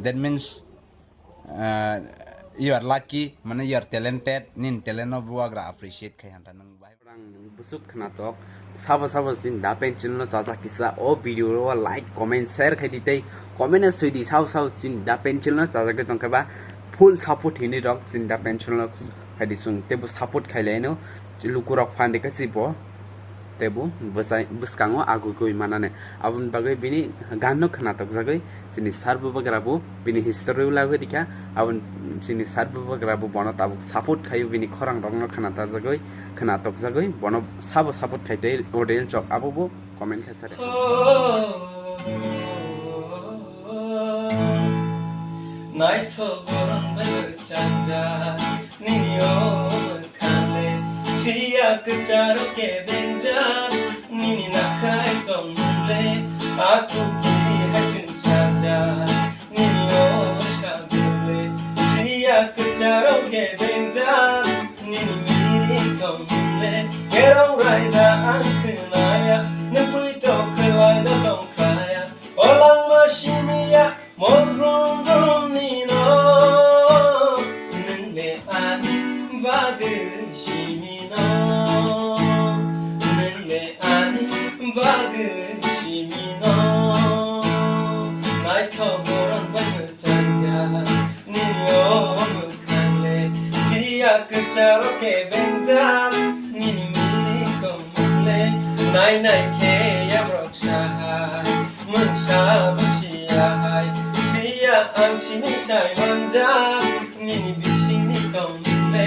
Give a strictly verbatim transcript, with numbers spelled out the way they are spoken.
That means, uh, you are lucky, mane you are talented, nini talent no bubagra appreciate khai hanta nang bai. Ang busuk khnatok, sabo sabo sin da pencil no chajak kisa, o video ro like, comment, share khai di tei comment no sui di, sabo sabo sin da pencil no chajak tong khe ba full support hini rok sin da pencil no khai di sung, tei bo support khai lai no luku rok fan de kasi bo. Tei bo bwsai-, bwskango agugwi manane. Aboni bagwi bini ganno khwnatokjagwi chini sir bubagra bo bini history o lagwi rikha. Aboni chini sir bubagra bo bono tabuk support khaio, bini khorang rokno khwnatarjagwi, khwnatokjagwi bono sabo support khai tei audience rok abo bo comment khaisa de. Naithok borom bai changjak nini o mwkhang le, phiya kwcharo kebengjak nini nakhai tongmung le, aku kiri hai chwng sajak nini o sabung le, phiya kwcharo kebengjak nini mirik tongmung le, kerong raida ang khwnaya, nupui tok khwlai da tongkhaya, o langma simiya. Mol brum brum ni no, nwng le ani bagwi simi no, nwng le ani bagwi simi no. Naithok borom bai mwchangjak nini o mwkhang le, phiya kwcharo kebengjak nini mirik tongmung le, nai nai khe yabrok sahai. Mungsa busia hai, phiya ang simi sai manjak, nini bisingni tongmung le.